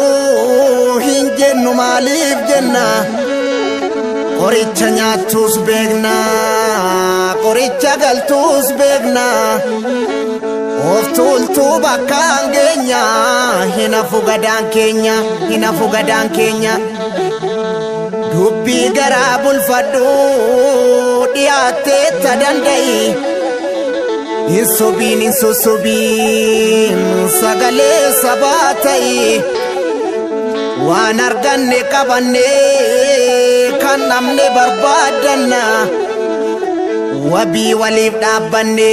Ushururururu hin jennu maaliif jenna? Qoricha nyaattus beekna, qoricha galtuus beekna. Of tuultuu bakkaan geenya, hin hafu gadaan keenya, hin hafu gadaan keenya. Dubbii garaa bulfadhu dhiyaattee ta danda'i. Hin sobiin hin sossobiin sagalee sabaa ta'i. Waan arganne qabanne kan namne barbaaddanna. Wabii waliif dhaabbanne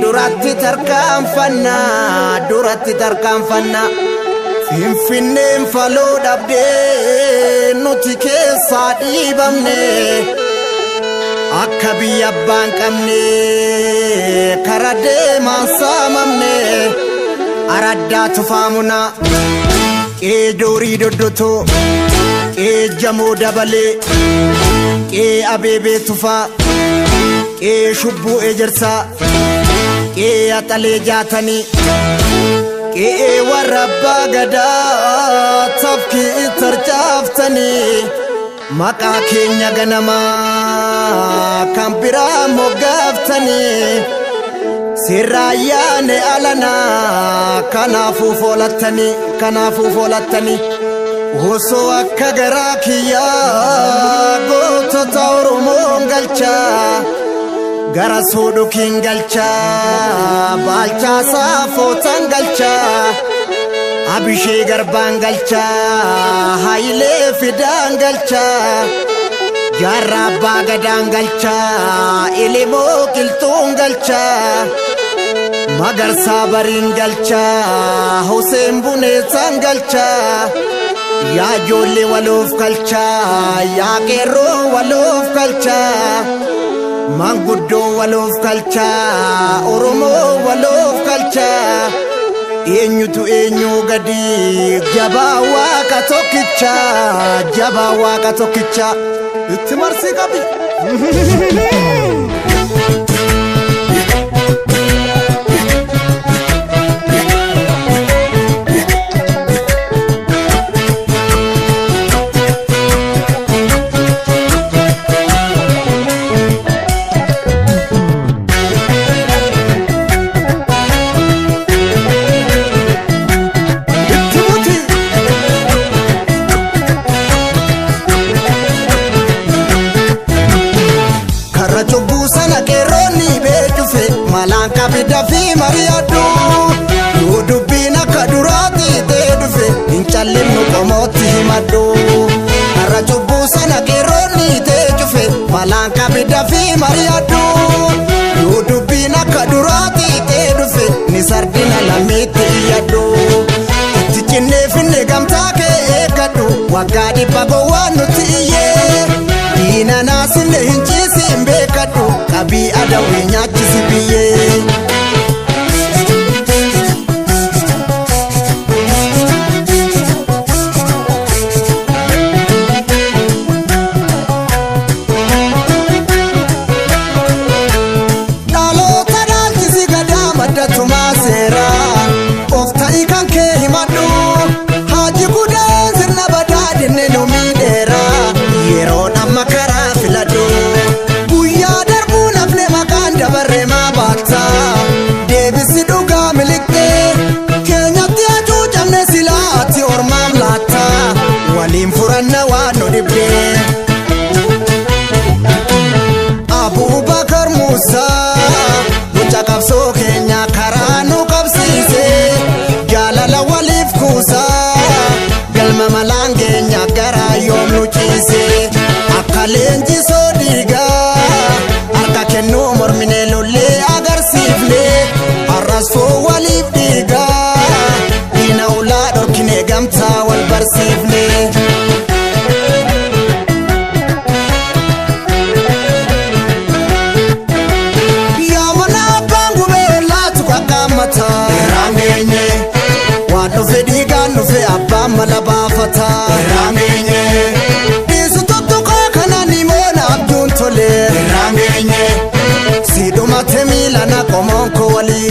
duratti tarkaanfanna, duratti tarkaanfanna. Finfinneen faloo dhabdee nuti keessaa dhiibamne. Akka biyya abbaan qabne kara deemaan saamamne. Araddaa tufaamuna qee doorii doddotoo qee jamoo dabalee qee abeebee tufaa qee shubbuu ejersaa qee axalee jaatanii qe'ee warra abbaa gadaa tafkii tarcaaftanii maqaa keenya ganamaa kan biraa moggaaftanii sirraayyaane alanaa kanaafuu foolattanii, kanaafuu foolattanii. Osoo akka garaa kiyyaa gootota Oromoon galchaa gara soodhukiin galchaa baalchaa saafootan galchaa abishee garbaan galchaa hayilee fidaan galchaa jaarraa abbaa gadaan galchaa elemoo qilxuun galchaa magarsaa bariin galchaa Huseen buneessaan galchaa yaa ijoollee waloof galchaa yaa qeerroo waloof galchaa manguddoo waloof galchaa Oromoo waloof galchaa eenyutu eenyuu gadi jabaa waaqa tokkichaa, jabaa waaqa tokkichaa itti marsii qabi. Itti buti. Karra cubbuu sana qeerroonni beecufe malaan qabida fi mari'adhu. Yoo dubbiin akka duraatti ta'e dhufe hin callinnu qomootti himadhu. Karra cubbuu sana qeerroonni teecufe malaan qabida fi mari'adhu. Yoo dubbiin akka duraatti ta'e dhufe ni sardina lammiitti iyyadhu. Itti cinnee finne gamtaa kee eeggadhu waggaa dhibba gowwaan nutti iyyee. Diina naasinne hin ciisiin beekadhu qabii adawwii nyaachisi biyyee. Dhaloota dhaalchisi gadaa maddatumaa seera of ta'i kan kee himadhu haaji gudaan sirna badaa dinne nu miidheera yeroon amma karaa filadhu guyyaa darbuu nafne maqaan dabarre maa baatta deebisi dhugaa miliqxee keenyatti hacuucamne silaatti ormaam laatta waliin furanna waan nu dhibdee. Abubakar Musa mucaa qabsoo keenya karaa nu qabsiise jaalala waliif kuusa galma malaan keenya garaa yoom nu ciise akka leenjisoo dhiigaa harka kennuu mormine lollee agarsiifne har'as foo waliif dhiigaa diina ulaa dhorkine gamtaa wal barsiifne. Yaa mana abbaan gubee laatu qaqqaammata. Irraan geenye. Waan dhufe dhiigaan dhufe abbaan mala baafata. Irraan geenye. Dhiisu tuttuqaa kana ni moona abjuun tole. Irraan geenye. Siidhumate miila na qomoon koo walii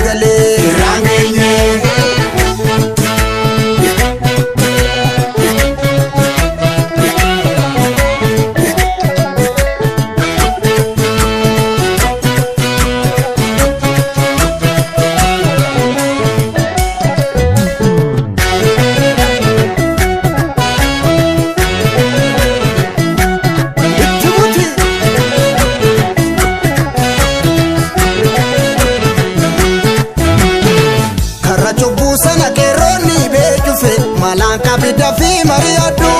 qabida fi mari'adhu.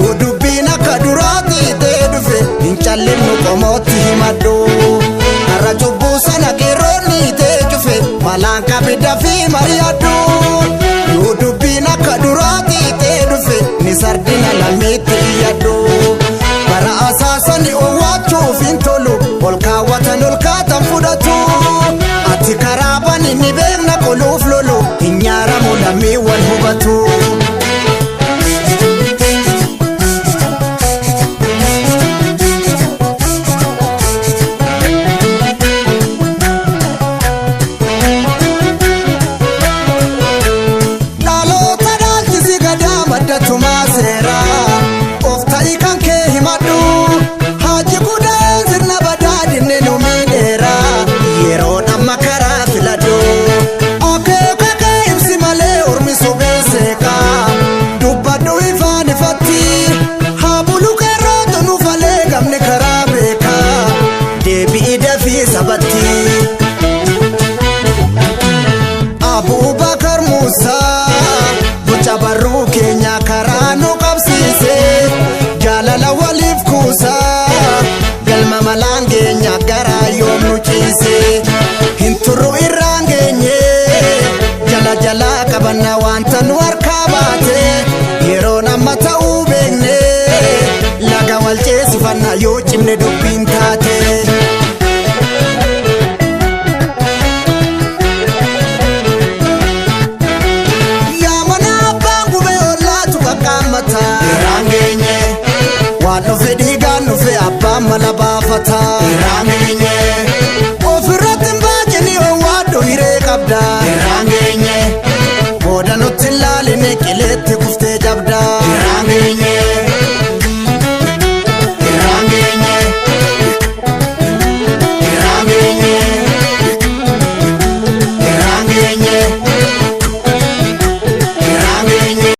Yoo dubbiin akka duraatti ta'e dhufe hin callinnu qomootti himadhu. Har'a cubbuu sana qeerroonni ta'e cufe malaan qabida fi mari'adhu. Yoo dubbiin akka duraatti ta'e dhufe ni sardina lammiitti iyyadhu. Bara asaasani owwaachuuf hin tolu ol kaawwatan ol kaatan fudhatu. Ati karaa bani ni beekna qoluuf lolu hin nyaaramu lammii wal hubatu. Dhaloota dhaalchisi gadaa maddatumaa seeraa of ta'ii kan kee himadhu haaji gudaan sirna badaa dinne nu miidheera yeroon amma karaa filadhu akeeka kee ibsi malee ormi sobee seeqaa dubbadhu ifaan ifatti haa bulu qeerrootu nu falee gamni karaa beekaa deebi'i dafii sabatti. Abubakar Musa boca barruu keenya karaa nu qabsiise jaalala waliif kuusa galma malaan keenya garaa yoom nu ciise hin turru irraan geenye jala jalaa qabanna wanta nu harkaa baate yeroon amma ta'uu beekne laga wal ceesifanna yoo cimne dubbiin taate. Yaa mana abbaan gubee ollaatu qaqqaammata. Irraan geenye. Waan dhufe dhiigaan dhufe abbaan mala baafata. Irraan geenye.